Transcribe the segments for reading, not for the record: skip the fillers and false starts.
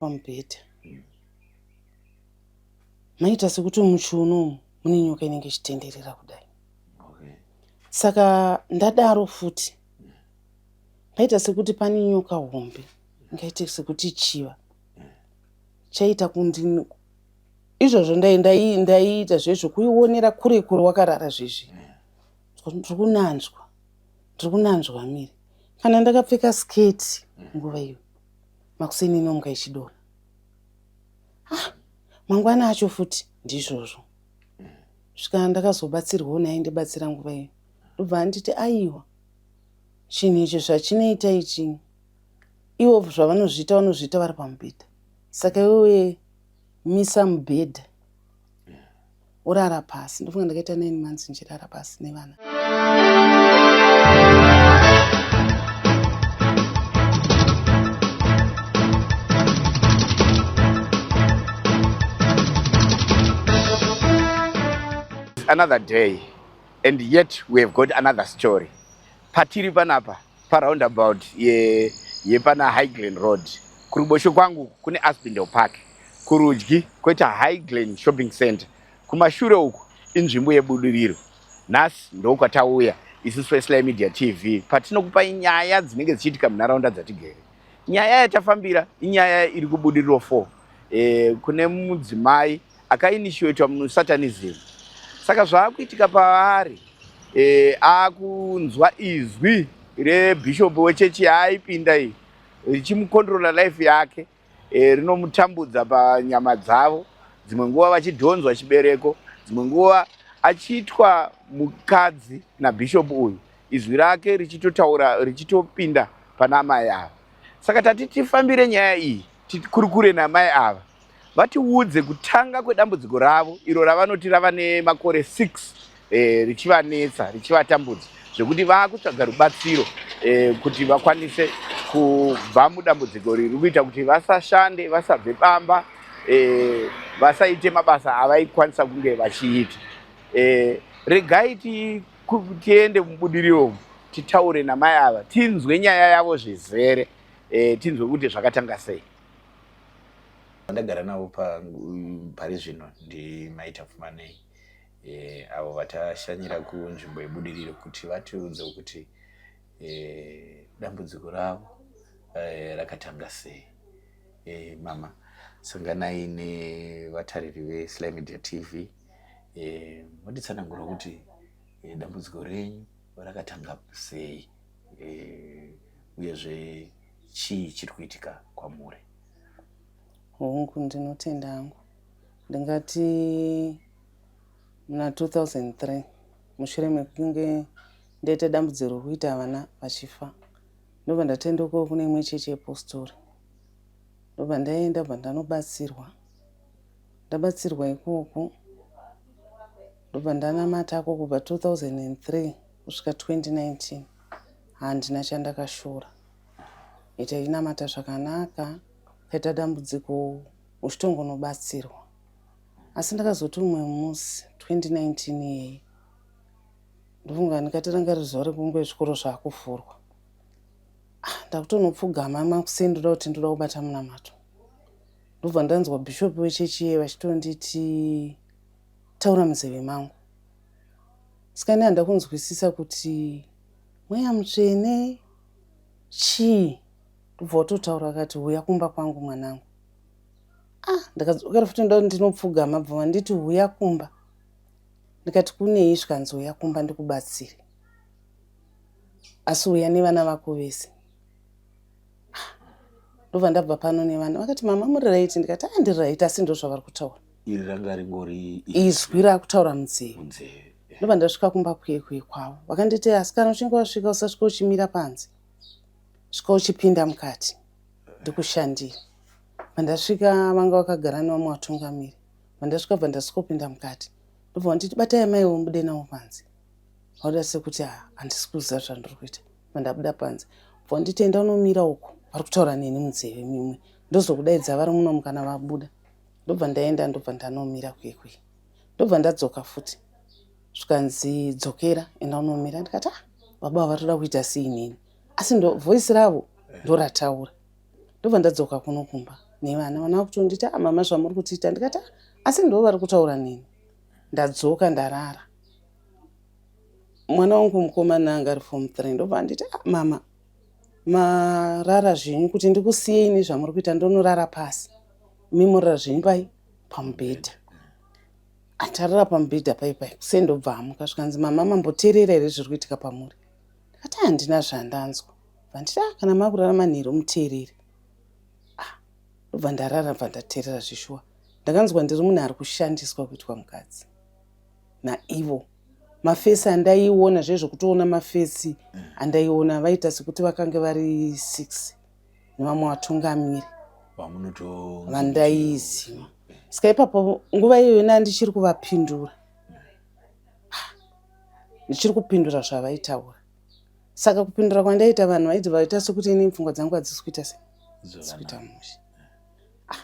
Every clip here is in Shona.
pamubhedha maita sekuti muchiuno umu mune nyoka inenge ichitenderera kudai. Saka ndadaro futi paita sekuti pane nyoka hombe ingaite sekuti chiva chaita kundi izvozvo ndaiita zvezvo kuionera kure kure wakarara zvezvi ndiri kunanzwa ndiri kunanzwa miri kana ndakapfeka sketi nguva iyo makuseni inomuka ichidonha ah, mangwana acho futi ndizvozvo svika ndakazobatsirwawo naye ndibatsira nguva iyo ndobva anditi aiwa chinhu ichi zvachinoita ichi ivo zvavanozviita vanozviita vari pamubhedha saka iwewe misa mubhedha orara pasi ndofunga ndakaita 9 months ndichirara pasi nevana. Another day and yet we have got another story. Patiri panapa paroundabout yepana Highglen Road. Kuruboshwe kwangu kune Aspindale Park, kurudyi kwoita Highglen Shopping Center, kumashure uku inzvimbo yeBudiriro. Nhasi ndokwatauya isusu veSly Media TV patinokupai nyaya dzinenge dzichiitika munharaunda dzatigere. Nyaya yatafambira inyaya iri kuBudiriro 4 kune mudzimai akainitiatwa musatanism. Saka zvaakuitika paari akunzwa izwi rebhishopu wechechi yaaipinda iyi richimukontrola life yake, rinomutambudza panyama dzavo, dzimwe nguva vachidhonzwa chibereko, dzimwe nguva achiitwa mukadzi nabhishopu uyu, izwi rake richitotaura richitopinda pana amai ava. Saka tati tifambire nyaya iyi tikurukure namai ava vatiudze kutanga kwedambudziko ravo iro ravanoti rava nemakore 6 richivanetsa richivatambudza zvekuti vakutsvaga rubatsiro kuti vakwanise kubva mudambudziko riri kuita kuti vasashande, vasabve pamba, vasaite mabasa avaikwanisa kunge vachiita. Regai tiende muBudiriro titaure namai ava tinzwe nyaya yavo zvizere, tinzwe kuti zvakatanga sei. Ndagara navo pari zvino ndiMai Tapfumanei, avo vatashanyira kunzvimbo yeBudiriro kuti vatiudze kuti dambudziko ravo rakatanga sei. Mama, sanganai nevatariri veSly Media TV, motitsanangura kuti dambudziko renyu rakatanga sei, uyezve chii chiri kuitika kwamuri? Hongu, ndinotenda hangu. Ndingati muna 2003 mushure mekunge ndaita dambudziko rekuita vana vachifa, ndobva ndatendeukawo kune imwe chechi yepostori, ndobva ndaenda, bva ndanobatsirwa. Ndabatsirwa ikoko, ndobva ndanamatako kubva 2003 kusvika 2019. Handina chandakashora, itainamata zvakanaka. Kaita dambudziko uchitongonobatsirwa. Asi ndakazoti umwe musi 2019 iyeye, ndofunga ndikati ranga riri zuva rekunge zvikoro zvakuvhurwa, ah, ndakutonopfugama makuseni, ndoda kuti ndoda kubata munamato, ndobva ndanzwa bhishopi wechechi iye vachitonditi, "Taura munzeve mangu." Saka ini handa kunzwisisa kuti mweya mutsvene chii. Ndobva watotaura akati, "Huya kumba kwangu, mwanangu." Ah, ndakadzokera futi, ndoda ndinopfugama, bva vanditi, "Huya kumba." Ndikati, "Kunei?" Zvikanzi, "Huya kumba ndikubatsire, asi huya nevana vako vese." Ah, ndobva ndabva pano nevana. Vakati, "Mama, muri right?" Ndikati, "A, ndiri right, asi ndo zvavari kutaura." Iri ranga ringori izwi raakutaura munzeve. Munzeve. Ndobva ndasvika kumba kuye kwavo. Vakanditi, "Asi kana uchinge wasvika, usasvika uchimira panze, svika uchipinda mukati ndikushandira." Pandasvika vanga vakagara nevamwe vatungamiri. Pandasvika bva ndasvikopinda mukati, ndobva vanditi, "Batai amaiwo mubude navo panze." Vauda sekuti handisi kuziva zvandiri kuita. Pandabuda panze, bva vanditi, "Enda unomira uko, vari kutaura neni munzeve mimwe, ndozokudaidza vari munomu kana vabuda." Ndobva ndaenda, ndobva ndanomira kuye kuye, ndobva ndadzoka futi. Zvikanzi, "Dzokera, enda unomira." Ndikati, "Ah, baba vari kuda kuita sei neni?" Asi ndo voice ravo ndorataura. Ndobva ndadzoka kuno kumba. Nevana vana vakutonditi ah mama zvamuri kutiita ndikati ah, asi ndivo vari kutaura neni. Ndadzoka ndarara. Mwana wangu mukomana anga ari form 3 ndobva anditi ah mama marara zvenyu kuti ndikusiyei nezvamuri kuita ndonorara pasi. Imi morara zvenyu pai pamubhedha. Atarara pamubhedha pai pai kuseni ndobva amuka zvikanzi mama mamboteerera here zviri kuitika pamuri. Ndikati handina zvandanzwa. Vanditi ah kana makurara manheru muteerere. Ah ndobva ndarara bva ndateerera zveshuwa. Ndakanzwa ndiri munhu ari kushandiswa kuitwa mukadzi naivo. Mafesi andaiona zve zvekutoona mafesi andaiona vaita sekuti vakange vari 6 nevamwe vatungamiri vandaiziva. Saka ipapo nguva iyoyo ndandichiri kuvapindura. Ndichiri kupindura zvavaitaura. Saka kupindura kwandaita vanhu vaiti vaita sekuti ini pfungwa dzangu hadzisi kuita se dzisi kuita mushe. Ah.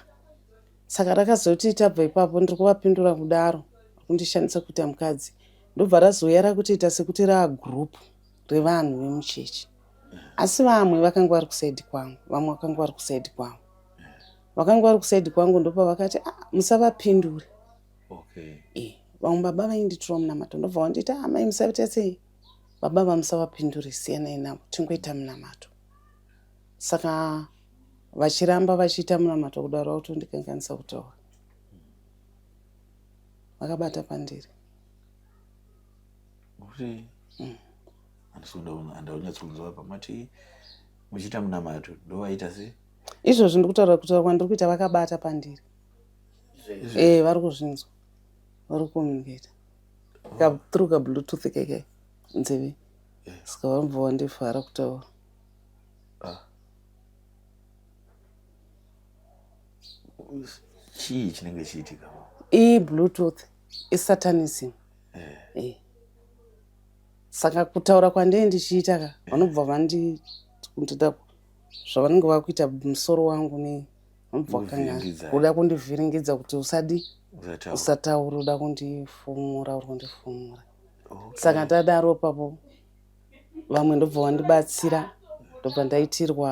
Saka rakazoti tabva ipapo ndiri kuvapindura kudaro kundishandisa kuita mukadzi ndobva razouya rakutoita sekuti raagroup revanhu vemuchechi asi vamwe vakanga vari kusaidi kwangu vamwe vakanga vari kusaidi kwangu vakanga vari kusaidi kwangu ndopavakati ah, musavapindure okay. e, vamwe baba vainditura munamato ndobva vanditi ah, mai musaita sei baba vamusavapindure siyanai navo tingoita munamato saka vachiramba vachiita munamato kudaro vakutondikanganisa kutaura vakabata pandiri kuti andaunyatsokunzwa pamati muchiita munamato ndovaita sei izvozvi ndikutaura kutaura kwandiri kuita vakabata pandiri e vari kuzvinzwa vari kucommunicata oh. through kabluetooth keke nzeve saka vanobva vandivhara kutaura ah. Chii chinenge chiitika? Ibluetooth isatanism eh. Eh. Saka kutaura kwandee ndichiita ka eh. vanobva vandi kundida zvavanenge vakuita musoro wangu nei vanobva vakangana kuda kundivhiringidza kuti usadi usataura uda kundifumura uri kundifumura saka tadaro papo vamwe ndobva vandibatsira ndobva ndaitirwa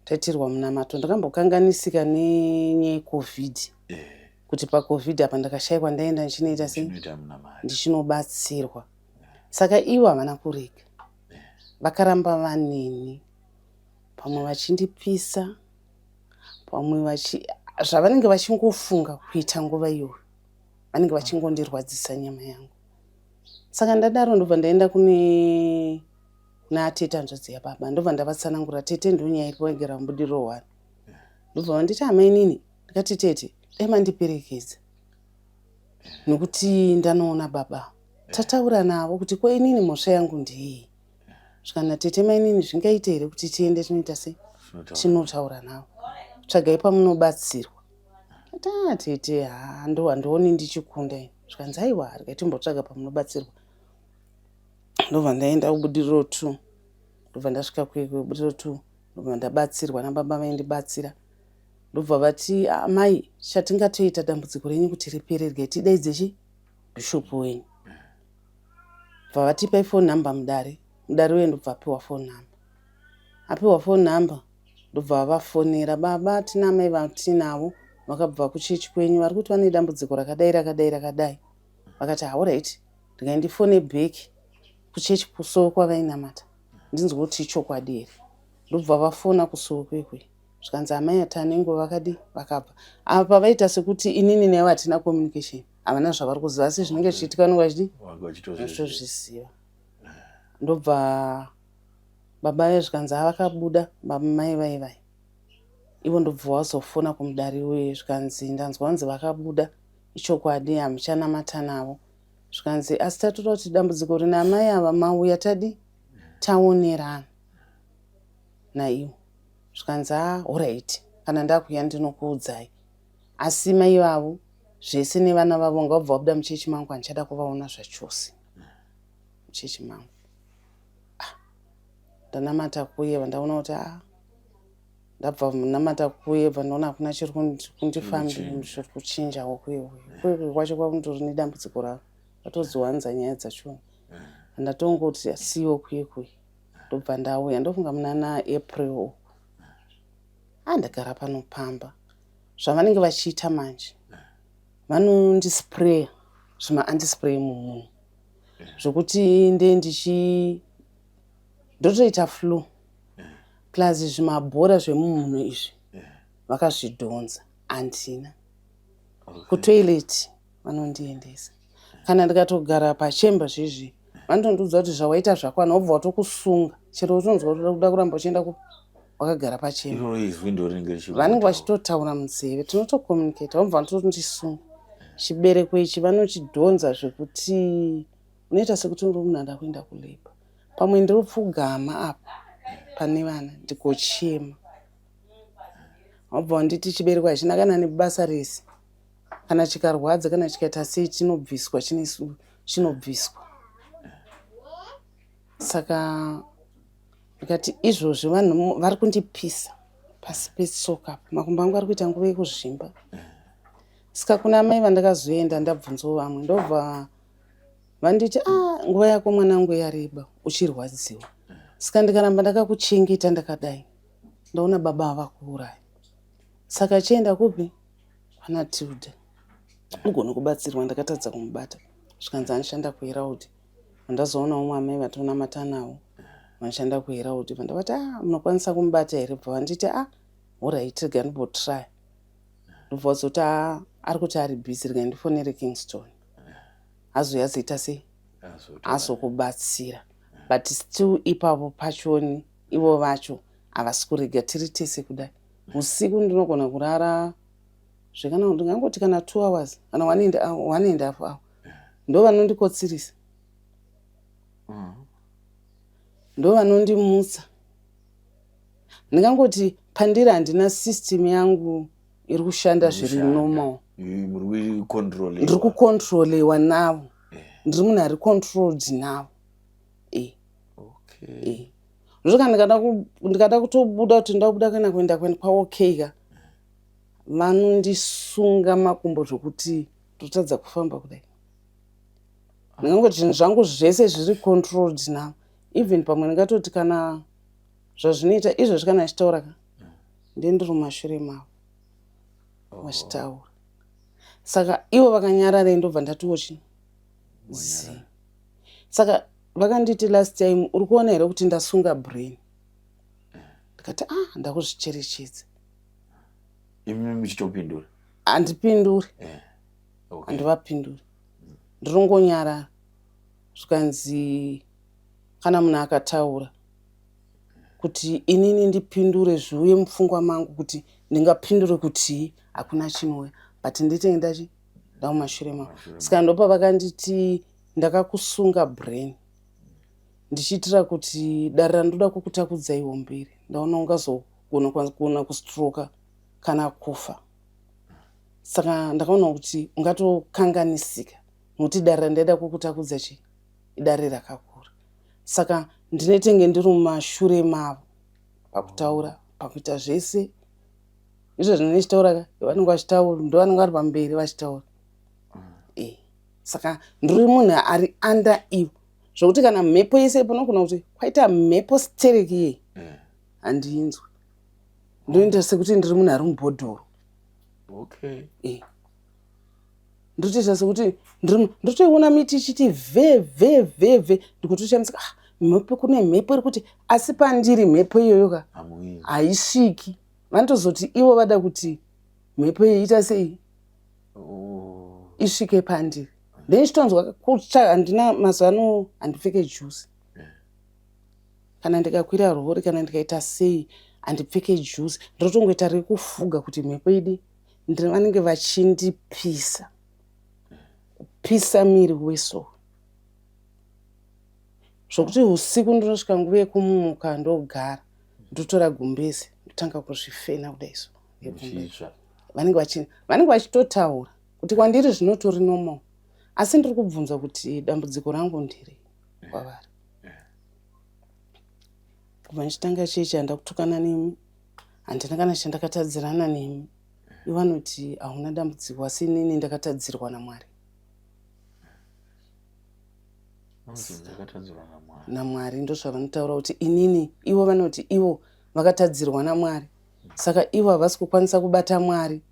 taitirwa munamato ndakambokanganisika nenyaya yecovid eh. kuti pacovid apa ndakashaikwa ndaenda ndichinoita sei ndichinobatsirwa saka ivo havana kurega eh. vakaramba vaneni pamwe vachindipisa pamwe vachi zvavanenge vachingofunga kuita nguva iyoyo vanenge vachingondirwadzisa nyama yangu saka ndadaro ndobva ndaenda kune kuna atete hanzvadzi yababa ndobva ndavatsanangura tete ndonyaya iri paigara mubudiriro one ndobva vanditi amainini ndikati tete dai mandiperekedza nekuti ndanoona baba tataura navo kuti ko inini mhosva yangu ndiyei zvikana tete mainini zvingaite here kuti tiende tinoita sei tinotaura navo tsvagai pamunobatsirwa taa tete hando handioni ndichikunda ini zvikanzi aiwa regai timbotsvaga pamunobatsirwa ndobva ndaenda kubudiriro two ndobva ndasvika kubudiriro two ndobva ndabatsirwa nababa vaindibatsira ndobva vati amai ah, chatingatoita dambudziko renyu kuti ripere regai tidaidze chi bhishopu wenyu bva vatipai phone number mudare mudare uye ndobva apiwa phone number apiwa phone number ndobva vavafonera baba tina amai vatinavo vakabva kuchechi kwenyu vari kuti vane dambudziko rakadai rakadai rakadai vakati haurit Regai ndifone back kuchechi kusowe kwavainamata ndinzwe kuti ichokwadi here. Ndobva vafona kusowe kwekwe zvikanzi amai aTanengo vakadi vakabva. Apa vaita sekuti inini naivo hatina communication havana zvavari kuziva asi zvinenge zvichiitika vanenge vachidi vachitozviziva. Ndobva baba vaye zvikanzi avakabuda mai vaye vaye ivo ndobva vazofona kumudari uye zvikanzi ndanzwa vanzi vakabuda ichokwadi hamuchanamata navo zvikanzi asi tatoda kuti dambudziko rina amai ava mauya tadi taonerana naivo zvikanzi a horaiti kana ndakuya ndinokuudzai asi mai vavo zvese nevana vavo ngavabva vabuda muchechi mangu handichada kuvaona zvachose muchechi mangu ah, ndanamata kuye vandaona kuti a ah, ndabva namata kuye bva ndaona hakuna chiri kundifambi zviri kuchinjawo kuye kuye kuye kwacho kwakundori nedambudziko ravo vatodziwanza nyaya dzachona ndatongoti asiwo kuye kuye ndobva ndauya ndofunga munana april uku Andagara pano pamba, zvavanenge vachiita manje, vanondispraya zvimaandispray mumunhu zvokuti nde ndichi ndotoita flu, plus zvimabhora zvemumunhu izvi vakazvidhonza, handina. Kutoilet vanondiendesa. Kana ndikatogara pachemba zvezvi, vanotondiudza kuti zvawaita zvakwana, wobva watokusunga. Chero utonzwa kuti kuda kuramba uchienda wakagara pachemba. Iroro izwi ndo rinenge richi Vanenge vachitotaura munzeve, tinotokommunicata, vobva vatotondisunga. Chibereko ichi vanochidhonza zvekuti unoita sekuti uri munhu ada kuenda kulabour. Pamwe ndinopfugama apa pane vana, ndigochema, wabva wanditi chibereko hachina kana nebasa rese, kana chikarwadza, kana chikaita sei, chinobviswa, chinobviswa. Saka ndikati izvozvi vanhu vari kundipisa pasi petsoka apa, makumbo angu ari kuita nguva yekuzvimba. Saka kuna mai vandakazoenda, ndabvunzawo vamwe, ndobva vanditi, "A, ah, nguva yako mwanangu yareba uchirwadziwa, saka ndikaramba ndakakuchengeta ndakadai, ndaona baba ava kuuraya. Saka chienda kupi, kwana Tilda, ugone kubatsirwa." Ndakatadza kumubata, zvikanzi anoshanda kuHerald. Ndazoona umwe amai vatonamata navo vanoshanda kuHerald. Vandavati, "A, ah, munokwanisa kumubata here?" Bva vanditi, "A, ah, alright, rega ndimbotry." Ndobva vazoti, "A, ari kuti ari busy, rega ndifonere Kingston, azouya azoita sei, azokubatsira." But still ipapo pachoni ivo vacho havasi kurega. Tiri tese kudai usiku, ndinogona kurara zvekana ndingangoti kana 2 hours, kana 1.5 hour, ndo vanondikotsirisa, ndo vanondimutsa. Ndingangoti pandiri handina system yangu iri kushanda zviri normal. Muri kucontrolewa. Ndiri kucontrolewa navo, ndiri munhu ari controlled navo e. E, ndosaka ndikada kutobuda, kuti ndakubuda kana kuenda kwaOK ka, vanondisunga makumbo zvokuti ndotadza kufamba kudai. Ndingangoti zvinhu zvangu zvese zviri controlled now. Even pamwe ndingatoti kana zvazvinoita izvozvi, kana achitaura ka, ndendiri mumashure mavo vachitaura. Saka ivo vakanyarara, ndobva ndatiwo chi zi. Saka vakanditi last time, "Uri kuona here kuti ndasunga brain?" Ndikati, "Ah, ndakuzvicherechedza." Imi muchitopindura? Handipinduri. Handivapinduri, ndinongonyarara. Zvikanzi kana munhu akataura kuti inini ndipindure, zviuye mupfungwa mangu kuti ndingapindure kuti hakuna chinouya, but nditenge ndachi ndamumashure mavo. Saka ndopa vakanditi ndakakusunga brain ndichiitira kuti dare randoda kukutakudzaiwo mberi, ndaona ungazogona kustroka kana kufa. Saka ndakaona kuti ungatokanganisika nokuti dare randaida kukutakudza chi idare rakakura. Saka ndinetenge ndiri mumashure mavo pakutaura, pakuita zvese izvo zvinenge ka, vanenge vachitaura, ndo vanenge vari pamberi vachitaura e. Saka ndiri munhu ari under ivo, zvokuti kana mhepo yese panogona kuti kwaita mhepo stereki iye, handinzwi. Ndoita sekuti ndiri munhu ari mubhodhoro. E, ndotoita sekuti ndotoiona miti ichiti vhe vhe vhe vhe, ndikutoshamisika, ah, mhepo, kune mhepo iri kuti, asi pandiri mhepo iyoyo ka haisviki. Vanotozoti ivo vada kuti mhepo iyi ita sei, isvike pandiri. Then chitonzwa kutsva. Handina, mazuva ano handipfeke juzi. Kana ndikakwira rori, kana ndikaita sei, handipfeke juzi. Ndotongoita rekufuga kuti mhepo idi. Vanenge vachindipisa, kupisa miri weso, zvokuti usiku ndinosvika nguva yekumuka, ndogara, ndotora gumbezi, ndotanga kuzvifena kudai so. Vanenge vachitotaura kuti kwandiri zvinotori normal, asi ndiri kubvunza kuti dambudziko rangu ndiri kwavari. Kubva ndichitanga chechi handa kutukana nemi, handina kana chandakatadzirana nemi. Ivanoti hauna dambudziko, asi inini ndakatadzirwa naMwari. NaMwari, ndozvavanotaura kuti inini, ivo vanoti ivo vakatadzirwa naMwari. Saka ivo havasi kukwanisa kubata Mwari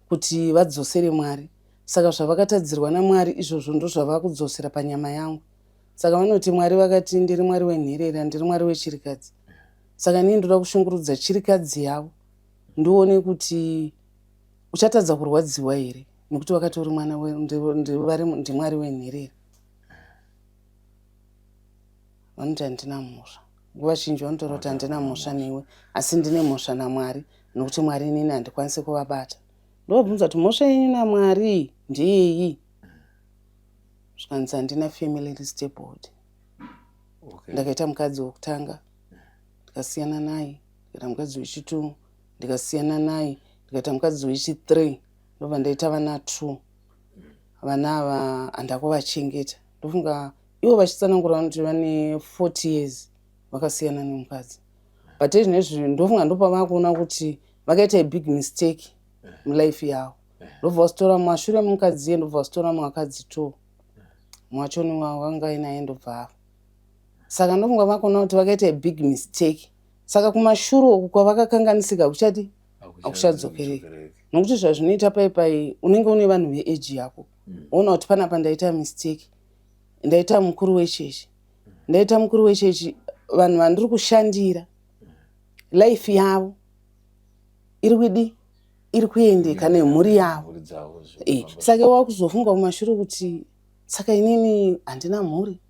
kuti vadzosere Mwari. Saka zvavakatadzirwa naMwari izvozvo ndozvavakudzosera panyama yangu. Saka vanoti Mwari vakati ndiri Mwari wenherera, ndiri Mwari wechirikadzi. Saka inini ndoda kushungurudza chirikadzi yavo ndione kuti uchatadza kurwadziwa here nekuti vakati uri mwana ndimwari wenherera. Vanoti handina mhosva. Nguva zhinji vanotaura kuti handina mhosva newe asi ndine mhosva naMwari nekuti Mwari inini handikwanisi kuvabata. Ndovabvunza kuti mhosva yenyu naMwari ndeyeyi? Zvikanzi handina family iri stable. Okay. Ndakaita mukadzi wekutanga ndikasiyana naye, ndikaita mukadzi wechitu ndikasiyana naye, ndikaita mukadzi wechi3 ndobva ndaita vana 2. Vana ava handakuvachengeta. Ndofunga ivo vachitsanangura vanoti vane 40 years vakasiyana nemukadzi. But ezvinezvi ndofunga ndopavakuona kuti vakaita a big mistake mulife yavo. Ndobva vazitora mumashure mukadzi iye ndobva vazitora mukadzi 2. Mwachoni wanga ainaye ndobva afa. Saka ndofunga vakuona kuti vakaita a big mistake. Saka kumashure uku kwavakakanganisika kuchadi hakuchadzokereki. Nokuti zvazvinoita pai pai unenge une vanhu veage yako. Woona kuti panapa ndaita mistake. Ndaita mukuru wechechi. Ndaita mukuru wechechi vanhu vandiri kushandira life yavo iri kudi iri kuendeka nemhuri yavo. Mhuri dzavo Saka wakuzofunga kumashure kuti saka inini handina mhuri,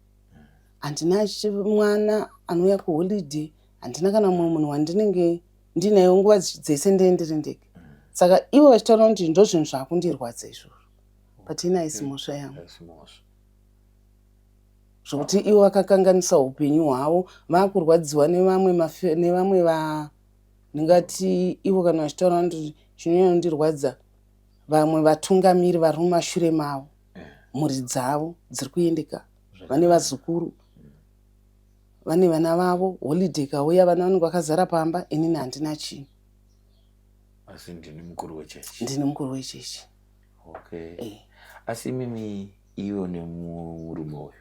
handina mwana anouya kuholiday, handina kana mumwe munhu wandinenge ndinaye nguva dzese ndee ndiri ndega. Saka ivo vachitaura kuti ndozvinhu zvakundirwadza izvozvo. But ini haisi mhosva yangu. Haisi mhosva. Zvokuti ivo vakakanganisa upenyu hwavo vakurwadziwa nevamwe nevamwe va ndingati ivo kana vachitaura kuti chinonyanyondirwadza vamwe vatungamiri vari mumashure mavo mhuri dzavo dziri kuendeka vane vazukuru vane vana vavo holiday ikauya vana vanenge vakazara pamba inini handina chinhu. Asi ndini mukuru wechechi. Ndini mukuru wechechi. Okay. Asi imimi ivo nemurume uyu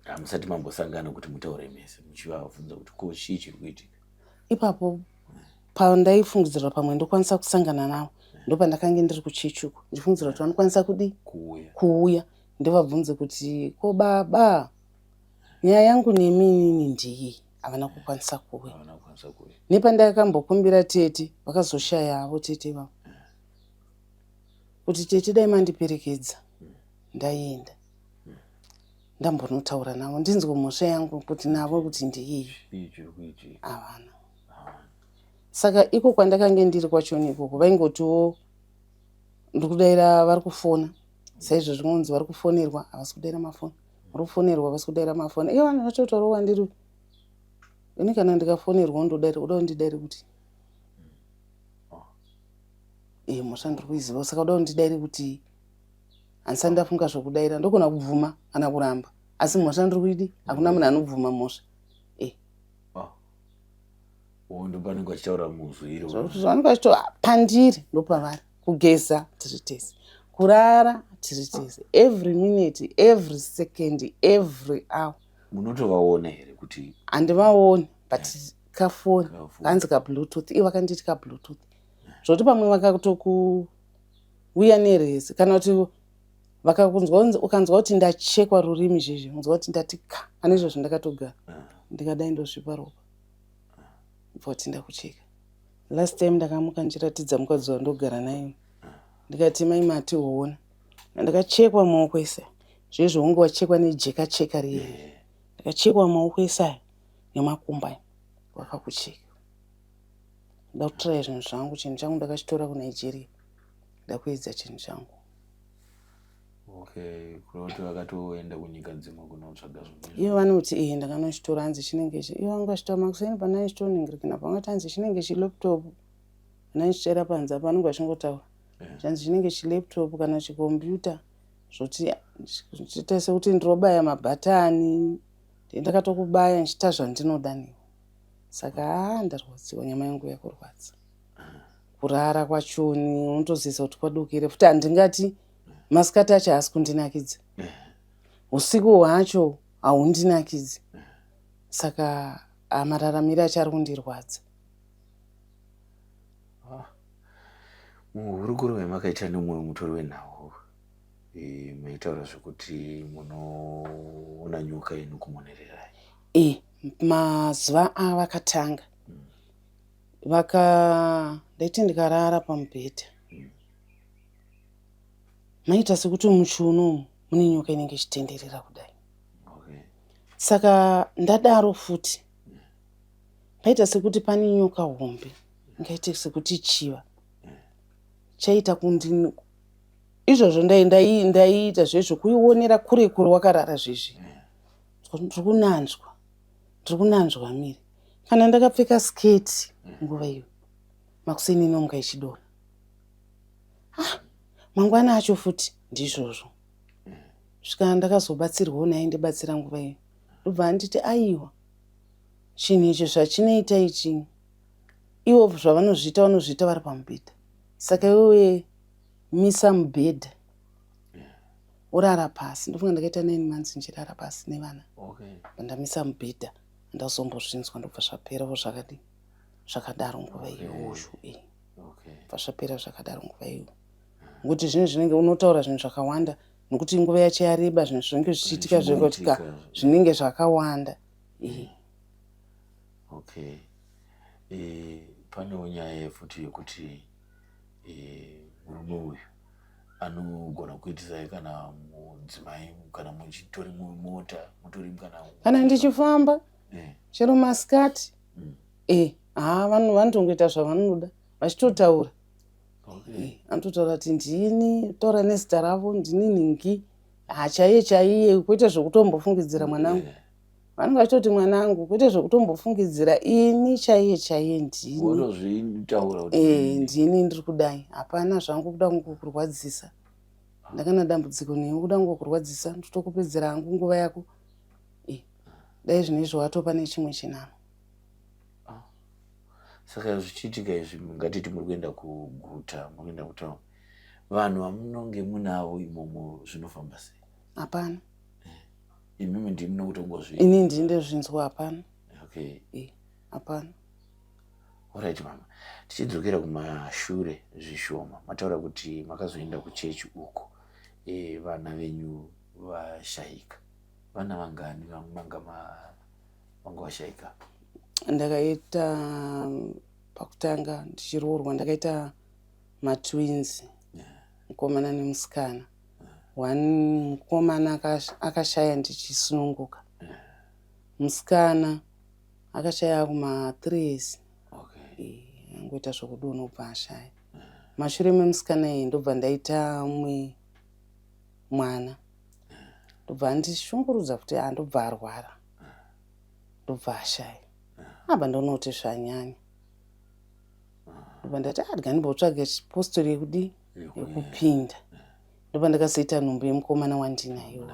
hamusati mambosangana kuti mutaure mese muchivabvunza kuti ko chii chiri kuitika? Ipapo pandaifungidzira pamwe ndokwanisa kusangana navo ndopandakange ndiri kuchechi uko ndichifungidzira kuti vanokwanisa kudi kuuya kuuya ndivabvunze kuti ko baba nyaya yangu nemi inini ndiyi. Havana kukwanisa kuuya. Havana kukwanisa kuuya. Nepandakambokumbira tete vakazoshaya havo tete vavo kuti tete dai mandiperekedza ndaenda ndambonotaura navo ndinzwe mhosva yangu kuti navo kuti ndiyi. Chii chiri kuitika? Havana. Saka iko kwandakange ndiri kwachoni ikoko vaingotiwo ndikudaira vari kufona saizvozvi ngonzi vari kufonerwa havasi kudaira mafoni, vari kufonerwa havasi kudaira mafoni. Ivo vanhu vatotaura wandiri ini kana ndikafonerwa ndodaira uda kundidaire kuti mhosva ndiri kuiziva saka uda kundidaire kuti handisati ndafunga zvokudaira ndogona kubvuma kana kuramba asi mhosva ndiri kuidi hakuna munhu anobvuma mhosva. Ndopanenge vachitaura muzwi iro. Zvanenge vachitaura pandiri ndopavari kugeza tiri tese, kurara tiri tese, every minute, every second, every hour. Munotovaona here kuti? Handivaoni but kafoni kanzi kabluetooth ivo vakanditi kabluetooth zvoti pamwe vakatokuuya nerezi kana kuti vakakunzwa ukanzwa kuti ndachekwa rurimi zvezvi unzwa kuti ndati ka pane izvozvo ndakatogara ndikadai ndosvipa ropa bva kuti ndakucheka. Last time ndakamuka ndichiratidza mukadzi wandogara naye ndikati mai mati hoona ndakachekwa maoko ese zvezvo unge wachekwa nejeka cheka riye ndakachekwa maoko ese aya nemakumbo aya vakakucheka. Ndakutraya zvinhu zvangu chinhu changu ndakachitora kuNigeria ndakuedza chinhu changu. Okay, kureva kuti vakatoenda kunyika dzimwe kunotsvaga zvimwe. Ivo vanoti iye ndakanochitora hanzi chinenge chi ivo vanga vachitora makuseni pana ndichitoningirikina pangati hanzi chinenge chilaptop kana ndichitera panze apa vanenge vachingotaura zvanzi chinenge chilaptop kana chikombiyuta zvoti chiita sekuti ndinobaya mabhatani ndakatokubaya ndichiita zvandinoda newe. Saka haa ndarwadziwa nyama yangu yakurwadza. Kurara kwachoni unotozeza kuti kwadokere futi handingati masikati acho haasi kundinakidza. Usiku hwacho haundinakidzi. Saka mararamiro acho ari kundirwadza. Muhurukuro yamakaita nemumwe mutori wenhau e, maitaura zvekuti munoona nyoka inokumonererai. E, mazuva avakatanga vaka ndaiti ndikarara pamubhedha maita sekuti muchiuno umu mune nyoka inenge ichitenderera kudai. Okay. Saka ndadaro futi paita sekuti pane nyoka hombe ingaite sekuti chiva chaita kundi izvozvo ndaiita zvezvo kuionera kure kure wakarara zvezvi ndiri kunanzwa ndiri kunanzwa miri kana ndakapfeka sketi nguva iyo makuseni inomuka ichidona ah, mangwana acho futi ndizvozvo svika ndakazobatsirwawo naye ndibatsira nguva iyo ndobva anditi aiwa chinhu ichi zvachinoita ichi ivo zvavanozviita vanozviita vari pamubhedha saka iwewe misa mubhedha worara pasi ndofunga ndakaita 9 months ndichirara pasi nevana. Ndamisa mubhedha ndazombozvinzwa ndobva zvaperawo zvakadii zvakadaro nguva iyoyo e bva zvapera zvakadaro nguva iyoyo ngokuti zvinhu zvinenge unotaura zvinhu zvakawanda nokuti nguva yacho yareba zvinhu zvinenge zvichiitika zvekutika zvinenge zvakawanda e. Okay, e, panewo nyaya futi yekuti e, murume uyu anogona kuitisai kana mudzimai kana muchitori mumota mutori kana kana ndichifamba chero masikati e haa vanhu vanotongoita zvavanoda vachitotaura. Anototaura kuti ndini, taura nezita ravo, ndini nhingi hachaiye chaiye, kwete zvekutombofungidzira mwanangu. Vanenge vachitoti mwanangu, kwete zvekutombofungidzira, ini chaiye chaiye ndini. Wotozvitaura kuti e, ndini ndiri kudai, hapana zvangu kuda kungokurwadzisa, ndakana dambudziko newe kuda kungokurwadzisa, ndotokupedzera hangu nguva yako e, dai zvino izvo watopa nechimwe chinano. Saka zvichiitika izvi, ngatiti muri kuenda kuguta, muri kuenda kutauni, vanhu vamunonge munavo imomo zvinofamba sei? Hapana. Imimi ndimi nokutongozvi Ini ndini ndezvinzwa, hapana. E, hapana. Alright mama, tichidzokera kumashure zvishoma, mataura kuti makazoenda kuchechi uko e, vana venyu vashayika. Vana vangani vanga vanga vashayika? Ndakaita pakutanga ndichiroorwa ndakaita matwins, mukomana nemusikana. One mukomana akashaya ndichisununguka, musikana akashaya kuma 3 years. Angoita zvokudonha ubva ashaya. Mashure memusikana iyi ndobva ndaita mumwe mwana, ndobva andishungurudza kuti andobva arwara, ndobva ashaya. Abva ndonoti zvanyanya, ndobva ndati adya ndimbotsvaga chipostori yekudii yekupinda. Ndobva ndakazoita nhumbu yemukomana wandinayo.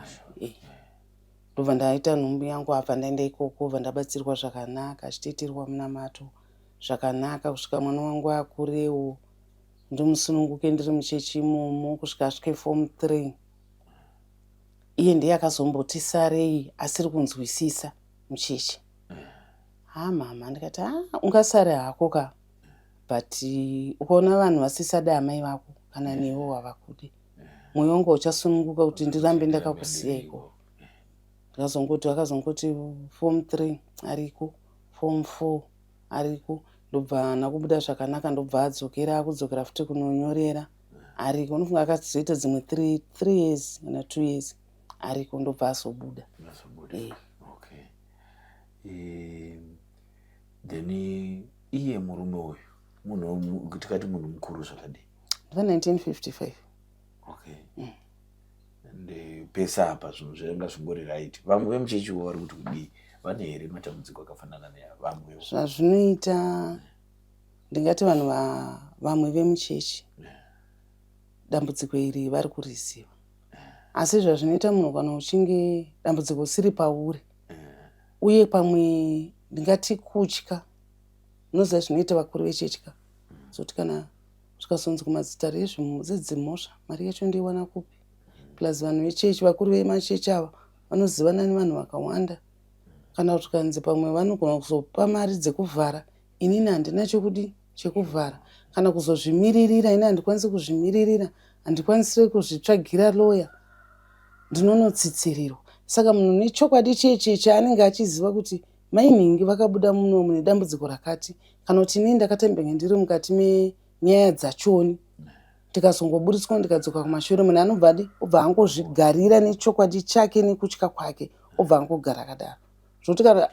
Ndobva ndaita nhumbu yangu, abva ndaenda ikoko, bva ndabatsirwa zvakanaka, achitoitirwa munamato zvakanaka kusvika mwana wangu akurewo, ndimusununguke ndiri muchechi imomo kusvika asvike form 3. Iye ndiye akazomboti sarei asiri kunzwisisa muchechi. Ha mama, ndikati ha ungasare hako ka, but ukaona vanhu vasisada amai vako kana newe wavakude, mwoyo wangu uchasununguka kuti ndirambe ndakakusiya ikoko. Ndikazongoti akazongoti form 3 ariko, form 4 ariko, ndobva haana kubuda zvakanaka, ndobva adzokera, akudzokera futi kunonyorera ariko. Unofunga akazoita dzimwe 3 years kana 2 years ariko, ndobva azobuda. Azobuda. Okay, then iye murume uyu munhu tikati munhu mukuru zvakadii? Ndva 1955. Okay, and pese apa zvinhu zvanga zvingori right? Vamwe vemuchechiwo vari kuti kudii? Vane here matambudziko akafanana neavamwe? Zvazvinoita ndingati vanhu vamwe vemuchechi dambudziko iri vari kuriziva, asi zvazvinoita munhu kana uchinge dambudziko usiri pauri uye pamwe ndingati kutya, unoziva zvinoita vakuru vechechi ka, zoti kana zvikazonzi kumadzitare edzimhosva mari yacho ndoiwana kupi? Plus vanhu vechechi, vakuru vemachechi ava vanozivana nevanhu vakawanda. Kana zvikanzi pamwe vanogona kuzopa mari dzekuvhara, inini handina chokudi. Chekuvhara kana kuzozvimiririra ini handikwanisi kuzvimiririra handikwanisi kuzvitsvagira lawyer ndinonotsitsirirwa saka munhu nechokwadi cheche chaanenge achiziva kuti mainhingi vakabuda muno mune dambudziko rakati kana kuti inini ndakatembenge ndiri mukati menyaya dzachoni ndikazongoburitswa ndikadzoka kumashure munhu anobva adi obva angozvigarira nechokwadi chake nekutya kwake obva angogara akadaro zvokuti kana